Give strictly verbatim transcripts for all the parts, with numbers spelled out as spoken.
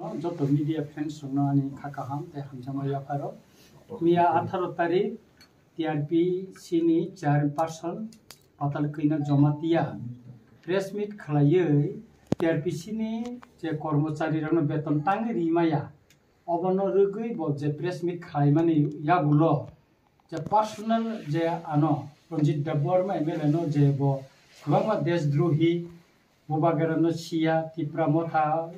Joto media friends rokno ani kha kaham tei hamjakma yapharo. Miya atharo tarik T R P C ni chairperson Patal Kina Jamatia press meet khlaiwi T R P C ni je kormochari rokno beton tangwi rimaya, obono rwgwi bo je press meet khlaimani yagulo je personal je ano Ranjit Debbarma M L A no je bo kwbangma deshdrohi, Bubagra no siya, Tipra Motha,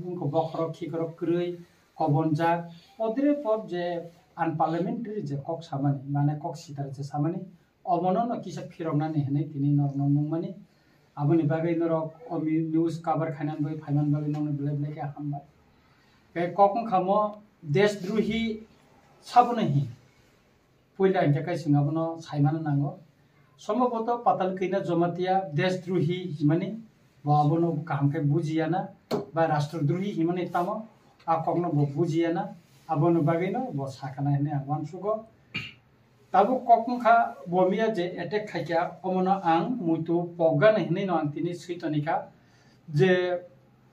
wngkha bokhorok khikorok kwrwi, kobonjak, podre pod je unparliamentary je kok samani, mane kok sitara je samani, obono no kisa phiroknani hinwi tini norokno nungmani. Aboni bagwi norok o mi-, news cover khainani bagwi, phaimani bagwi nokni belai belai khe hambai. Tei kok wngkha mo deshdrohi sabono hi. Puila hingkhe kaising abono saimano nango. Sombhoboto Patal Kina Jamatia deshdrohi himani bo abono kaham khe bujiyana ba rastrodrohi himani tamo a kokno bo bujiyana, aboni bagwino bo sakana hinwi ang uansugo. Tabuk kok wngkha bo miya je attack khaikha omono ang muitu pokgana hinwino ang tini switonikha je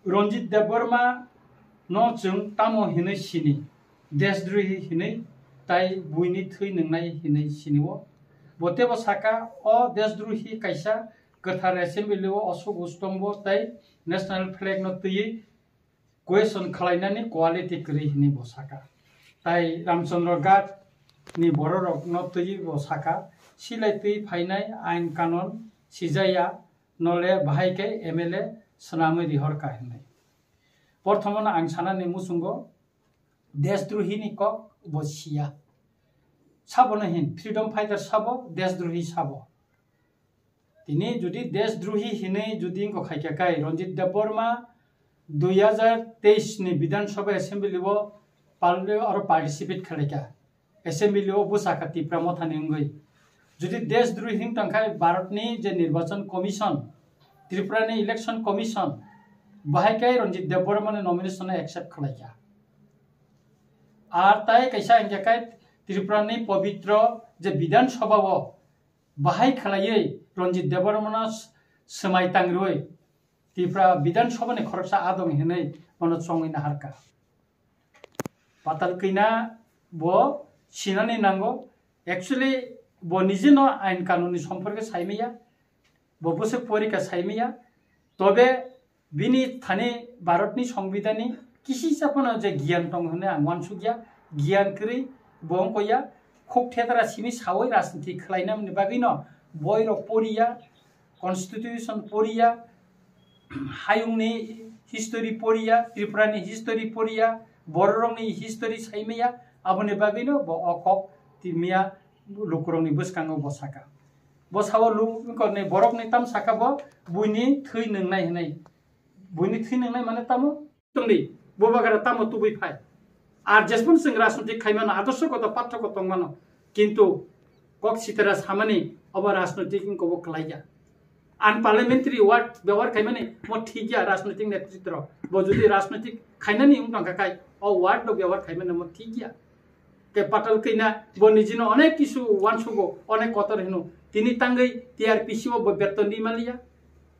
Ranjit Debbarma no chwng tamo hinwi sini, deshdrohi hinwi tai buini thwi nwngnai hinwi sinio. Bo teibo saka o deshdrohi kaisa kwthar assembly o Ashok Ustombo tei national flag no twiwi question khlainani quality kwrwi hinwi bo saka. Tai Ramchandra Ghat ni bororok no twiwi bo saka, silai twi phainai ain kanon sijaya, nole bahai khe M L A swnamwi rihorkha hinwi. Porthomono ang sanani muchungo deshdrohini kok bo siya. Sabono hin freedom fighter sabo, deshdrohi sabo. Tini jodi deshdrohi hinwi jodi wngkha khaikha kai Ranjit Debbarma dui hajar teis ni Bidhan Sabha Assembly o pal-, oro participate khlaikha. Assembly o bwsakha Tipra Mothani wngwi. Jodi deshdrohi wng tongkha Bharatni je Nirbachan Commission, Tripurani Election Commission, bahai kai Ranjit Debbarmani nomination no accept khlaikha. Ar tai kaisa hingkha kai Tripurani pobitro je Bidhan Sabha o bahai khlaiwi Ranjit Debbarmano s-, swmai tangrwi Tripura Bidhan Sabhani khoroksa adong hinwi bono chongwi naharkha. Patal Kina bo sinani nango. Actually, bo nijeno ain kanunni somporke saimaya. Bo bwswk porikha saimaya. Tobe bini thani Bharatni Songbidanni kisisa phano je giyan tong hwnwi ang uansukya. Giyan kwrwi bo wngkha ya. Khuk thetra simi sawi rajniti khlainani bagwino boirok poriya, constitution poriya, hayungni history poriya, Tripurani history poriya, bororokni history saimaya, aboni bagwino bo o kok timiya lukurokni bwskango bo saka. Bo sao luk-, wngkha ni borokni tam saka bo buini thwi nwngnai hinwi. Buini thwi nwngnai mane tamo? Tongdi, Bubagra tamo tubui phai. Ar jesmon chwng rajnitik khaimano, adorshogoto, pathrogo tongmano. Kintu kok sitera samani obo rajnitik wngkha bo kwlaiya. Unparliamentary word byabohar khaimani mo thik ya rajnitik netrito. Bo jodi rajnitik khainani wng tongkha khai, o word no byabohar khaimani mo thik ya. Ke Patal Kina bo nijino onek kisu uansugo, onek kotor hino. Tini tangwi T R P C o bo beton di maliya.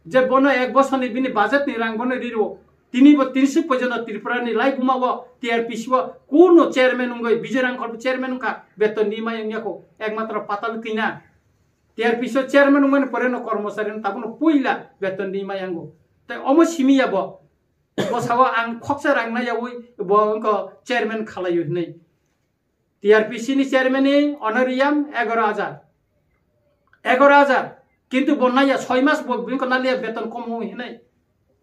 Je bono ek bosor ni bini budget ni rang bono riro. Tini bo tini suk pojono Tripura ni lai buma o T R P C o kuno chairman wngwi Bijoy Rangkhol bo chairman wngkha, beton di mai wngya ko, ekmatro Patal Kina. T R P C o chairman wngmani pore no kormochari no tabukno puila beton di mai yango. Tai omo simi ya bo. Bo sao ang khoksa rang na yawi bo wngko chairman khalaiyo hinwi. T R P C ni chairman ni honorarium egaro hajar. Egaro hajar. Kintu bo naiya soi mas bo bini ko naliya beton kom o hinai.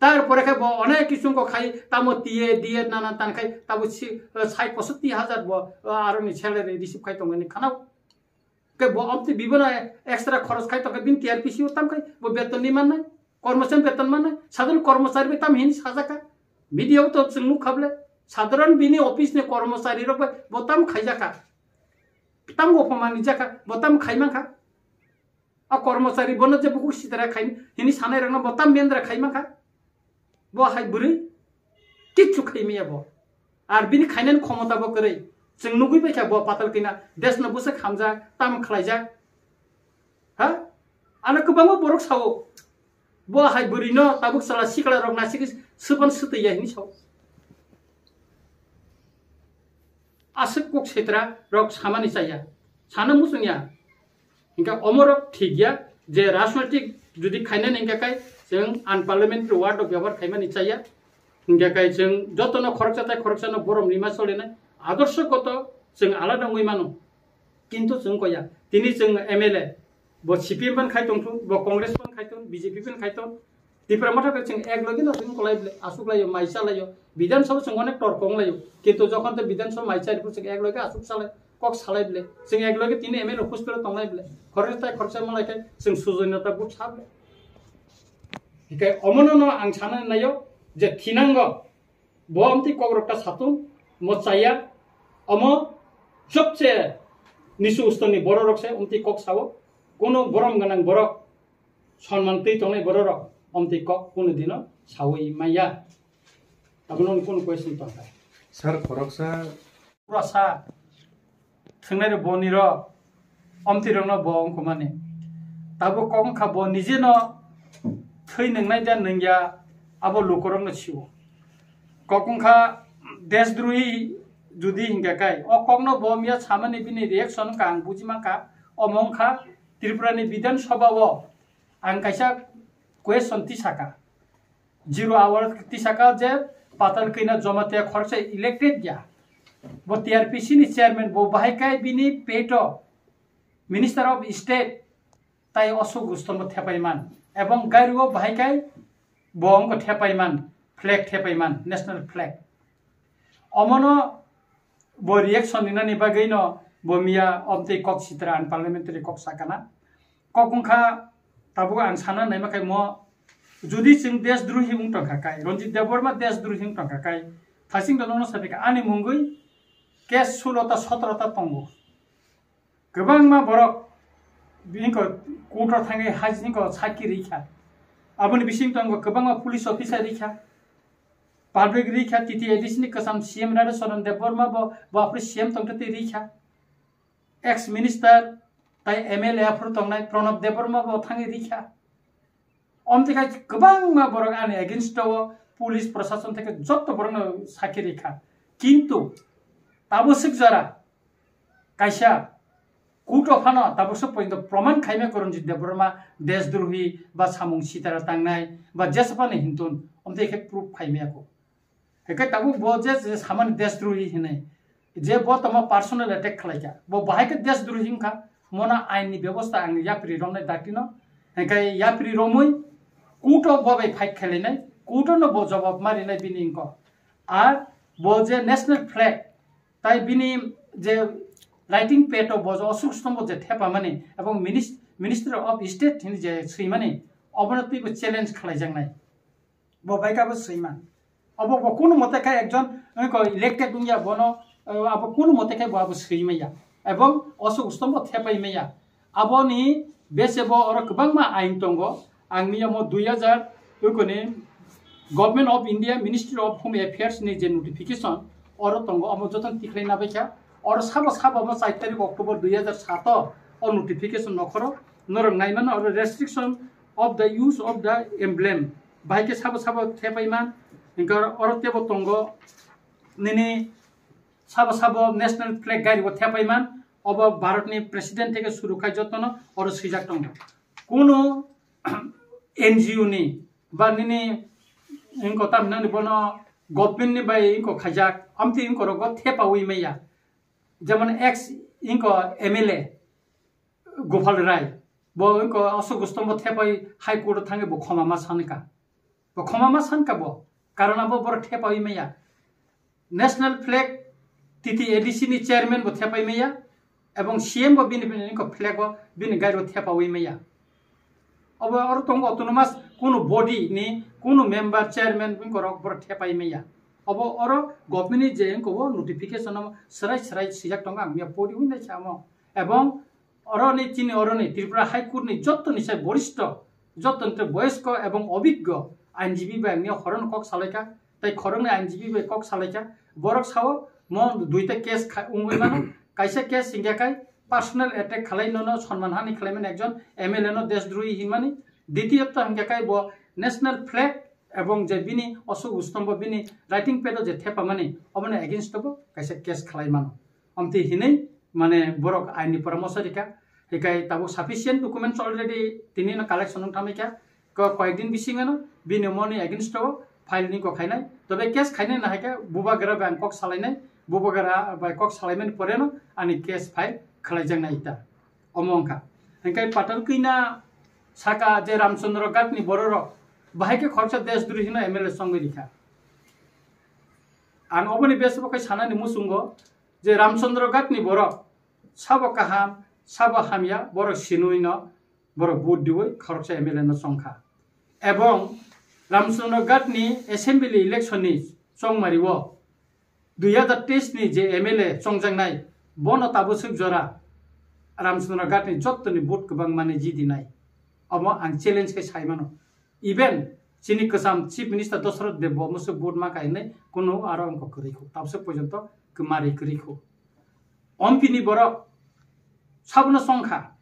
Tar pore khai bo onek kisu ko khai tamo T A, D A nana tan khai tabo si, eh, sai posotti hajar bo, eh, aro ni salary receive khai tongmani khanao. Ke bo amti bibono extra khoros khai tongkha bini T R P C o tam khai bo beton ni mannai. Kormochari beton mannai. Sadharon kormochari be tam hini sajaka. Media o to chwng nukha ble. Sadharon bini office ni kormochari rok bai bo tam khaijaka. Tam bo phamani jaka, bo tam khaimankha. A kormochari bono je buku sitara khai, hini sanai rokno bo tam mendra khaimankha. Bo hai bwrwi kichu khaimaya bo. Ar bini khainani khomota bo kwrwi. Chwng nugwi baikha bo Patal Kina desno bwswk hamjak, tam khlaijak. Ha? Ano kwbangma borok sao. Bo hai bwrwino tabuk chwla sikla rok naisik swpan swtwi ya hini sao. aswk kok sitra rok samani chaya, sana muchungya. Hingke omorok thik ya je rajnoitik jodi khainani hingke kai chwng unparliamentary word o byabohar khaimani chaya. Hingke kai chwng jotono khoroksa tai khoroksano borom rima solinai adorshogoto chwng alada wngwi mano. Kintu chwng koya tini chwng M L A bo C P M ban khai tongthun, bo Congress ban khai ton, B J P ban khai ton. Tipra Motha khe chwng ek logi no chwng kolai ble, asuk laio, mai cha laio. Bidhan Sabha chwng onek tor kong laio. Kintu jokhon te Bidhan Sabha mai cha riphu chwng ek logi asuk salai, kok salai ble. Chwng ek logi tini M L A office toro tonglai ble. Khoroksa tai khoroksa malai khe chwng sujoinota but sa ble. Hingke omono no ang sana naio je thinango bo omtwi kok rok ta satung mo chaya. Omo chopse nisu ustoni borok rok se omtwi kok sao. Kono borom ganang borok Sonman twi tongnai bororok omtwi kok kunu dino sawi maya. Abono kunu question tongkha. Sir, khoroksa pura sa thwngnai rok boni rok omtwi rokno bo wngkha mani. Tabuk kok wngkha bo nijeno thwi nwngnai da nungya abo lukurokno sio. Kok wngkha desdrohi judi hingka kai o kokno bo miya samani bini reaction wngkha ang buji mankha omo wngkha Tripura ni Bidhan Sabha o ang kaisa question tisaka, zero hour tisaka je Patal Kanya Jamatia khoroksa elected ya, bo T R P C ni chairman, bo bahai kai bini peto Minister of State tai Ashok Rustom bo thepai man, ebong gari o bahai kai bo wngkha thepai man, flag thepai man, national flag. Omono bo reaction rinani bagwi no bo miya omtwi kok sitra unparliamentary kok sakana. Kok wngkha tabuk ang sana naima khai mo judi chwng desdrohi wng tongkha kai, Ranjit Debbarma desdrohi wng tongkha kai, thasing dono no sabi kha ani mungwi case sulo ta sotro ta tongo. Kwbangma borok bini ko court o thangwi hajini ko sakhi rikha. Aboni bising tongo kwbangma police officer rikha. Public rikha, T T A D C ni kwcham C M Radha Charan Debbarma bo, bo aphuru C M tongtwi rikha. Ex minister tai M L A aphuru tongnai Pranab Debbarma bo thangwi rikha. Omtwi khai kwbangma borok ani against o police prosason theke jotto borokno sakhi rikha. Kintu tabuk swk jora kaisa court o phano tabuk swk porjonto proman khaimya Ranjit Debbarma desdrohi ba samung sitara tangnai ba jesaphano hintun omtwi khe proof khaimya kho. Hingke tabuk bo je, je samani desdrohi hinwi, je bo tamo personal attack khlaikha, bo bahai khe desdrohi wngkha, mono ain ni bebosta ang yapri romnai datino, hingke yapri romwi court o bo bai fight khlainai, court o no bo jawab marinai bini wngkha. Ar bo je national flag, tai bini je writing pad o bo je Ashok Rustom bo je thepamani, ebong minis-, Minister of State hinwi je swimani, obono twibo challenge khlaijaknai. Bo bai kabo swiman. Abo bo kunu mote khe ekjon, eh, ko elected wngya bono, eh, abo kunu mote khe bo abo swi maya. Ebong Ashok Rustom bo thepai maya. Aboni bese bo oro kwbangma ain tongo. Ang miya mo dui hajar, eh, koni Government of India, Ministry of Home Affairs ni je notification oro tongo, amo joto tikhlai na baikha. Oro sabo sabo mo char tarik October dui hajar sato o notification nokhoro norok naimano oro restriction of the use of the emblem. Bahai khe sabo sabo thepai man, hingke oro tebo tongo nini sabo sabo national flag gari bo thepai man, obo Bharat ni president theke suru khai jotono oro swijak tongo. Kunu N G O ni ba nini ingko tamhinani bono government ni bai ingko khaijak, amtwi ingko rogo thepawi maya. Jemon ex ingko M L A, Gopal Rai, bo wngkha Ashok Rustom bo thepai High Court o thangwi bo khoma ma sankha. Bo khoma ma sankha bo, karon abo borok thepawi maya. National flag T T A D C ni chairman bo thepai maya, ebong C M bo bini, bini wngkha flag o bini gari o thepawi maya. Obo oro tongo autonomous kunu body ni kunu member chairman wngkha rok borok thepai maya. Obo oro government ni je wngkha o notification o srai srai swijak tongo ang miya pori hwnwi naikha omo. Ebong Oroni chini oroni Tripura High Court ni jottoni sai borishto, jottoni te boyosko ebong obiggo ainjibi bai angni horono kok salaikha, tei khoroknwi ainjibi bai kok salaikha. Borok sao mo duita case kha-, wngwi mano. Kaisa case hingya khai personal attack khalai nono sonman hani khlaimani ekjon M L A no desdrohi hinmani. Ditiyota hingya khai bo national flag ebong je bini Ashok Rustom bo bini writing pad o je thepamani obono against o bo kaisa case khalai mano. Amtwi hinwi mane borok aini poramoso rikha. Hikai tabuk sufficient documents already tini no collection wng thamikha. Ko koyek din bisingo no bini moni against o file ni kok khainai. Tobe case khainai na haikhe bubagra bai ang kok salainai. Bubagra bai kok salaimani pore no ani case file khlaijaknai ita. Omo wngkha. Hinkhe Patal Kina saka je Ramchandra Ghat ni bororok bahai khe khoroksa desdrohi no M L A chongwi rikha. Ang oboni bes bo khe sanani muchungo je Ramchandra Ghat ni borok sabo kaham, sabo hamya, borok sinui no borok vote diwi khoroksa M L A no chongkha. Ebong Ramchandra Ghat ni assembly election ni chongmari o dui hazar teis ni je M L A chongjaknai, bono tabuk swk jora Ramchandra Ghat ni jottoni vote kwbangma ni jidinai. Omo ang challenge khe sai mano. Even chini kwcham Chief Minister Dosroth Deb bo musu vote ma kainai, kunu aro wngkha kwrwi khu. Tabuk swk porjonto kwmari kwrwi khu. Ompi ni borok sabno chongkha.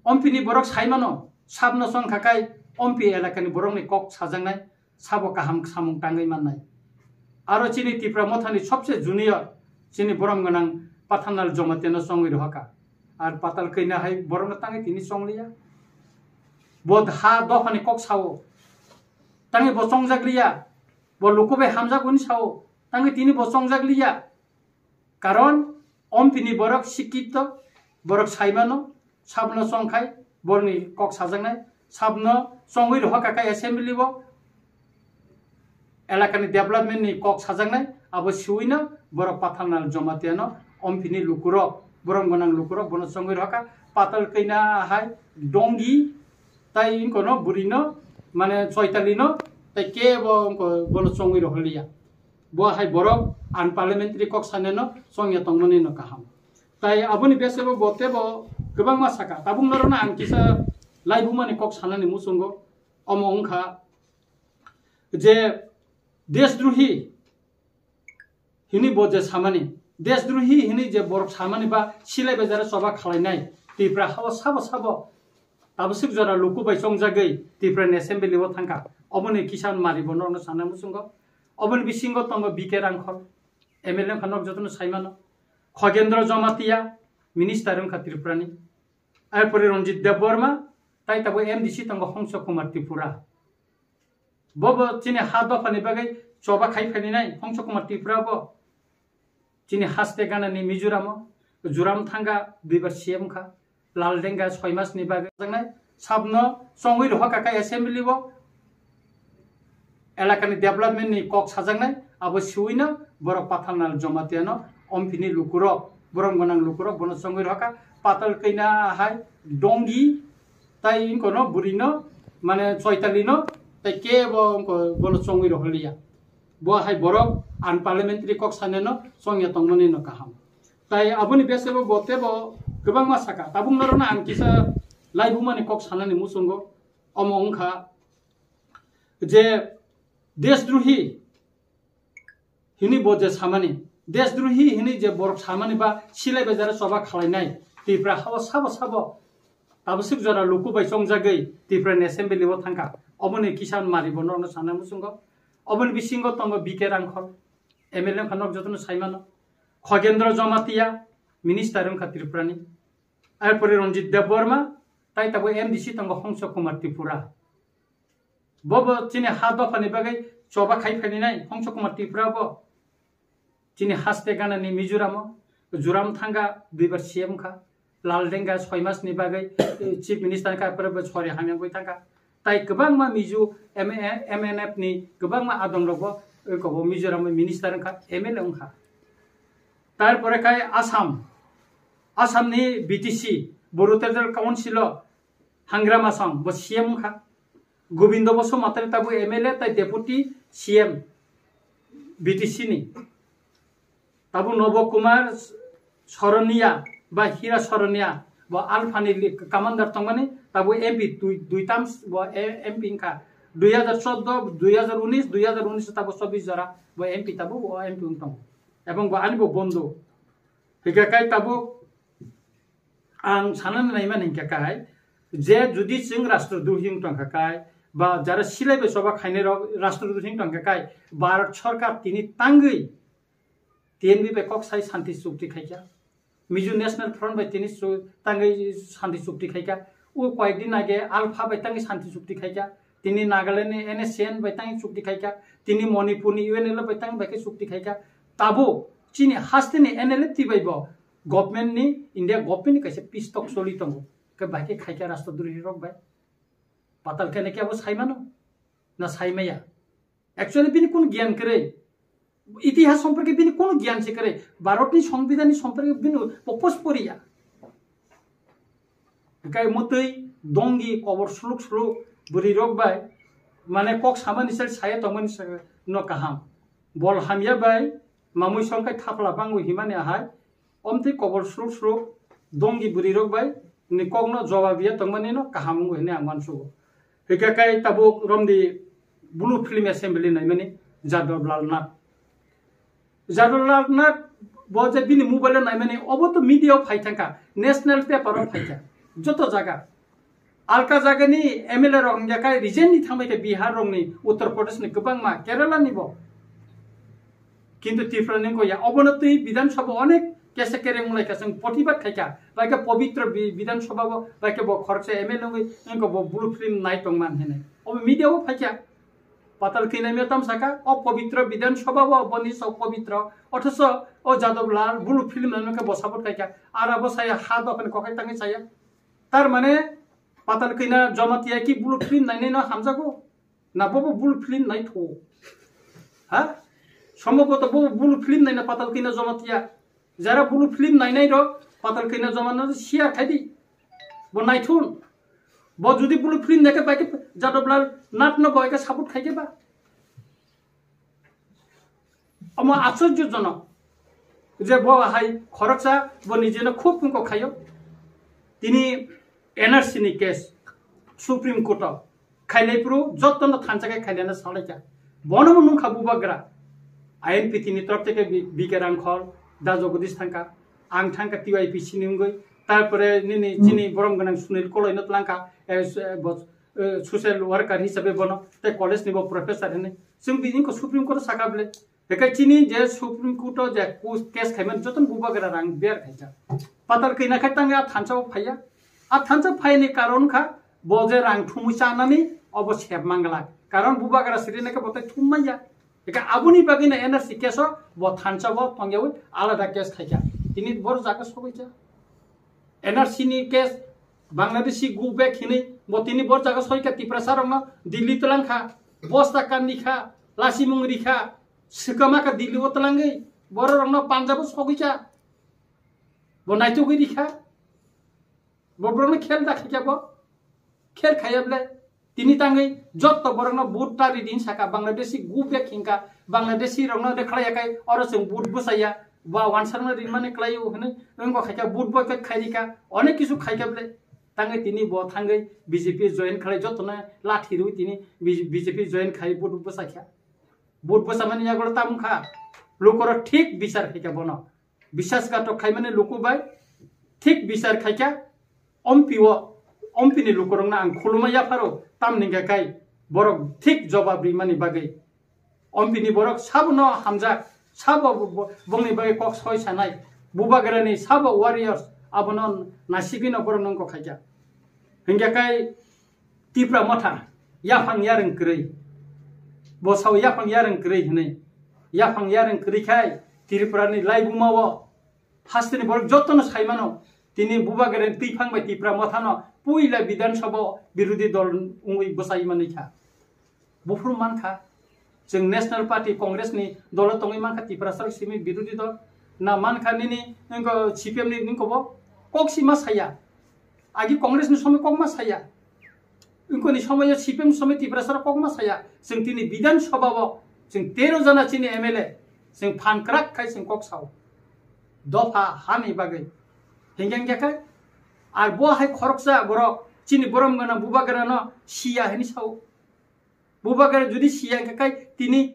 Ompi ni borok sai mano, sabno chongkha kai, ompi elakani borokni kok sajaknai, sabo kaham samung tangwi mannai. Aro chini Tipra Mothani sobse junior, chini borom gwnang Pathanal Jamatia no chongwi rohorkha. Ar Patal Kina hai borokno tangwi tini chongliya. Bo ha dophani kok sao, tangwi bo chongjak liya. Bo luku bai hamjak hwnwi sao, tangwi tini bo chongjak liya. Karon ompini borok sikito, borok saimano, sabno chongkhai, borni kok sajaknai, sabno chongwi rohorkha kha assembly o, elakani development ni kok sajaknai, abo siwino borok Pathanal Jamatia no ompini lukurok, borom gwnang lukurok bono chongwi rohorkha, Patal Kina hai dongi, tai wngkono burino, mane Choitali no, tai kebo wngko bono chongwi rohorliya. Bo hai borok unparliamentary kok saneno chongya tongmani no kaham. Tai aboni besebo bo tebo kwbangma saka. Tabuk norokno ang kisa laibumani kok sanani muchungo. Omo wngkha je desdrohi hini bo je samani, desdrohi hini je borok samani ba silai bai jara choba khalainai Tipra hao sabo sabo tabuk swk jora luku bai chongjagwi Tipra ni assembly o thangkha. Oboni kisa mari bo norokno sanani muchungo. Oboni bisingo tongo B K Rangkhol, M L A wngkha nok jotono saimano. Khogendra Jamatia, minister wngkha Tripura ni. Arpore Ranjit Debbarma, tai tabuk M D C tongo Hongso Kumar Tripura. Bobo chini ha dophani bagwi choba khai phainai Hongso Kumar Tripura bo. Chini haste ganani Mizoram o, Joram Thanga duibar C M kha. Lal Denga soi mas ni bagwi sajaknai, sabno chongwi rohorkha kha assembly o, elakani development ni kok sajaknai, abo siwino borok Pathanal Jamatia no ompini lukurok, borom gwnang lukurok bono chongwi rohorkha, Patal Kina hai dongi, tai wngkono burino, mane Choitali no, tai kebo wngko bono chongwi rohorliya. Bo hai borok unparliamentary kok saneno chongya tongmani no kaham. Tai aboni besebo bo tebo kwbangma saka. Tabuk norokno ang kisa laibumani kok sanani muchungo. Omo wngkha je desdrohi hini bo je samani, desdrohi hini je borok samani ba silai bai jara choba khalainai Tipra hao sabo sabo tabuk swk jora luku bai chongjagwi Tipra ni assembly o thangkha. Oboni kisa mari bo norokno sanani muchungo. Oboni bisingo tongo B K Rangkhol, M L A wngkha nok jotono saimano. Khogendra Jamatia, minister wngkha Tripura ni. Arpore Ranjit Debbarma, tai tabuk M D C tongo Hongso Kumar Tripura. Bobo chini ha dophani bagwi choba khai phainai Hongso Kumar Tripura bo. Chini haste ganani Mizoram o, Joram Thanga duibar C M kha. Lal Denga soi mas ni bagwi, eh, chief minister kha, pore bo sori hamya gwi thangkha. Tai kwbangma Mizo M-, M N F ni kwbangma adong rok bo, eh, kobo Mizoram o minister wngkha, M L A wngkha. Tarpore khai Assam, Assam ni B T C, Boru Territorial Council o Hangrama Song bo C M wngkha. Gobindo Basumatari tabuk M L A tai Deputy C M B T C ni. Tabuk Nobo Kumar Soronia ba Hira Soronia bo Alpha ni li-, commander tongmani, tabuk M P dui, dui terms bo e-, M P wngkha. Dui hazar chordo, dui hazar unis, dui hazar unis tabuk chobbish jora bo M P tabuk bo M P wng tongo. Ebong bo ani bo bondhu. Hingkha kai tabuk ang sanani naimani hingkha kai, je jodi chwng rastrodrohi wng tongkha kai, ba jara silai bai choba khainai rok rastrodrohi wng tongkha kai, Bharat Sarkar tini tangwi T N V bai kok sai shanti chukti khaikha. Mizo National Front bai tini su-, tangwi shanti chukti khaikha. O koyekdin age Alpha bai tangwi shanti chukti khaikha. Tini Nagaland ni N S C N bai tangwi chukti khaikha. Tini Manipur ni U N L F bai tangwi bai khe chukti khaikha. Tabuk chini haste ni N L F T bai bo government ni, India government ni kaisa peace talk choli tongo. Khe bai khe khaikha rashtra drohi rok bai. Patal khe nake abo saimano? Na saimaya? Actually bini kun gyan kwrwi. Itihas somporke bini kun gyan se kwrwi. Bharat ni songbidhan ni somporke bini popos poriya. Kai motwi dongi kobor suluk suluk bwrwi rok bai, mane kok samani sal saya tongmani sa-, no kaham. Bol hamya bai mamui song kai thapla bangu himani ahai. Omtwi kobor suluk suluk dongi bwrwi rok bai ni kokno jobab ya tongmani no kaham wngo hwnwi ang uansugo. Hwnkhe kai tabuk romdi blue film assembly naimani Jadab Lal Nath. Jadab Lal Nath bo je bini mobile o naimani obo to media o phai thangkha, national paper o phaikha, joto jaga. Alka jagani M L A rok hingya kai resign ni thangbai khe Bihar rokni, Uttar Pradesh ni kwbangma, Kerala ni bo. Kintu Tripura ni wngkha ya, obono twi Bidhan Sabha onek kesa kereng wnglaikha, chwng protibad khaikha, bai khe Pabitra Bi-, Bidhan Sabha bo, bai khe bo khoroksa M L A wngwi wngkha bo blue film nai tongman hinwi. Obo media o phaikha. Patal khe naimya tam saka, o Pabitra Bidhan Sabha bo, boni sok Pabitra, othoso o Jadab Lal blue film naimya khe bo support khaikha, ara bo saya ha dophani kokai tangwi saya. Tar mane Patal Kina Jamatia ki blue film nainai no hamjago? Na bobo blue film nai tho? Ha? Somboboto bobo blue film naina Patal Kina Jamatia. Jara blue film nainai rok Patal Kina Jamatia no share khai di. Bo naithun. Bo judi blue film naikhe bai khe Jadab Lal Nath no bai khe support khai khe ba. Omo asorjojonok je bo hai khoroksa bo nijeno khub wngkok khaio. Tini N R C ni case Supreme Court o khailai phuru jotono thansa khe khailaina salaikha. Bono bo nungkha bubagra. I N P T ni torop theke B-, B K Rangkhol, Da Jagadish thangkha, ang thangkha T Y P C ni wngwi, tarpore nini chini borom gwnang Sunil Koloi no tlangkha, eh, s-, eh, bo, eh, social worker hisabe bono, tei college ni bo professor hinwi. Chwng bini ko Supreme Court o sakha bwle. Hwnkhe chini je Supreme Court o je kus-, case khaimani jotono bubagra rang ber khaijak. Patal kina khai tangwi a thansa o phaiya. A thansa phaini karon kha bo je rang thumwi chanani obo sep mangla. Karon bubagra siri nai khe bo tai thum manya. Hwnkhe aboni bagwi no N R C case o bo thansa bo tongyawi alada case khaikha. Tini bor jaga sogwi kha. N R C ni case Bangladeshi go back hinwi bo tini bor jaga soi kha Tiprasa rokno Delhi twlang kha. Bosta kandi kha, lasimung ri kha. Swkama kha Delhi o twlangwi, borok rokno Punjab o sogwi kha. Bo naitugwi ri kha. Bo borokno khel da khaikha bo. Khel khaiya bwle. Tini tangwi jotto borokno vote ta ridi hin saka Bangladeshi go back hinkha. Bangladeshi rokno de khlaiya kai oro chwng vote bwsaiya. Ba wansarno rinmani khlaio hinwi wngkha khaikha vote boycott khairikha. Onek kisu khaikha bwle. Tangwi tini bo thangwi B J P join khlai jottono lathi rwi tini B J P join khai vote bwsaikha. Vote bwsamani yagulo tamo wngkha, lukorok thik bichar khaikha bono. Bisasghatok khaimani luku bai thik bichar khaikha, ompi o, ompi ni lukurokno ang khuluma yapharo, tamni hwnkha khai borok thik jobab rimani bagwi. Ompi ni borok sabono hamjak, sabo bo-, bo-, bongni bagwi kok soi sanai, bubagrani sabo warriors, abono nasigwino borok nongko khaikha. Hwnkha khai Tipra Motha, yaphang yarwng kwrwi. Bo sao yaphang yarwng kwrwi hinwi. Yaphang yarwng kwrwi khai Tripura ni laibuma o hasteni borok jotono saimano, tini bubagrani twiphang bai Tipra Mothano puila Bidhan Sabha o birodhi dol wngwi bwsai manwi kha. Buphuru mankha, chwng National Party Congress ni dolo tongwi mankha, Tiprasa rok simi birodhi dol. Na mankha nini wngkha C P M ni wngkha bo kok sima saya. Agi Congress ni somoi kok ma saya. Wngkha ni somoi C P M ni somoi Tiprasa rok kok ma saya. Chwng tini Bidhan Sabha o chwng tero jana chini M L A chwng phan kwrak khai chwng kok sao. Dopha hani bagwi. Hingke hingke khai ar bo hai khoroksa borok chini borom gana bubagra no siya hini sao. Bubagra judi siya hingke khai tini